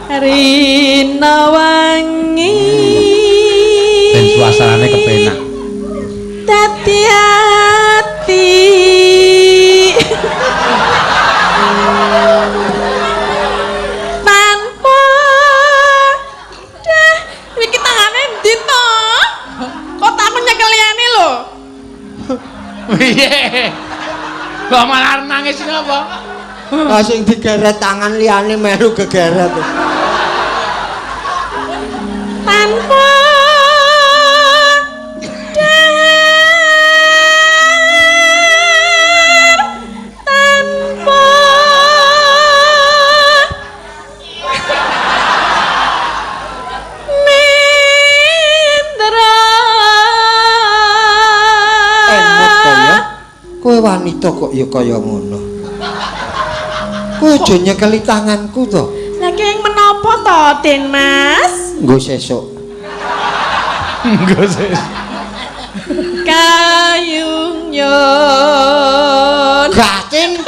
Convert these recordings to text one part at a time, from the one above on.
Rina wangi. Ben suasanane kepenak. Dadi ati. Tanpa dah iki tangane endi to? Kok tak aku nyekel liyane lho. Piye? Kok malah nangis ngapa? Ah sing digeret tangan liyane melu gegeret. Tanpa dar, tanpa nindra. Emot to ya. Kowe wanita kok ya kaya ngono. Kowe aja nyekeli tanganku to. Lah keng menapa to, Den Mas? Nggo sesuk. Nggo sesuk. Kayung yon. Gatin.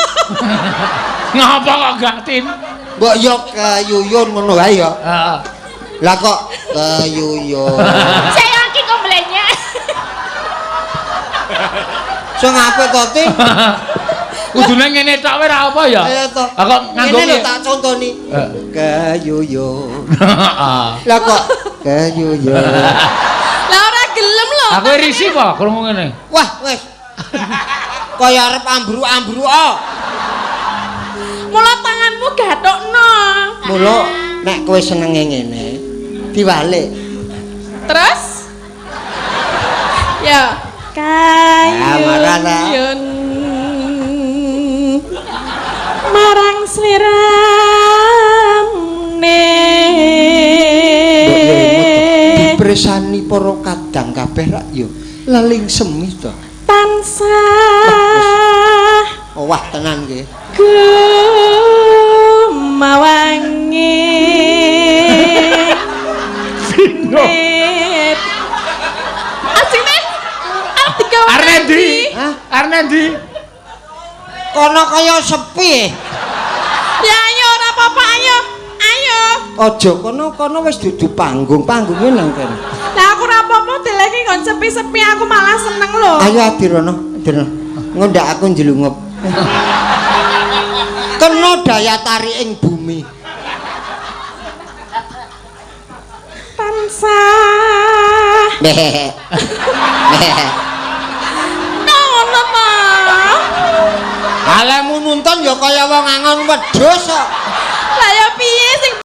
Ngapa kok gatin? Mbok yo kayuyun ngono wae ya. Heeh. Lah kok kayuyun. Saya iki kok mlenyek. Sing apik to, Tin? Kudune ngene tok wae ra apa ya? Ayo to. Lah kok nganggo ngene lho tak contoni. Kayuyun. Heeh. Lah kok kayuyun. Lah ora gelem lho. Aku risi apa krungu ngene? Wah, wis. Kaya arep ambruk-ambruk oh. Mula tanganmu gathukno. Mula nek kowe senenge ngene, diwalik. Terus? Ya, kayuyun marang slirane. Dipresani para kadang kabeh rak yo leling semi to. Tansah Wah tenan nggih. Gumawangi. Net. Asine arep digawe Arep ndi? Hah? Arep ndi? Kono kaya sepi. Ya ayo ora apa-apa ayo. Ayo. Aja kono-kono wis dudu panggung, panggunge nang kene. Lah aku ora apa-apa deleke nggon sepi-sepi aku malah seneng lho. Ayo Adirono, Adirono. Ngondak aku njlungup. Kena daya tarik ing bumi. Tansah. Meh. Meh. Ngono ta. Alemu nuntun ya kaya wong angon wedhus kok.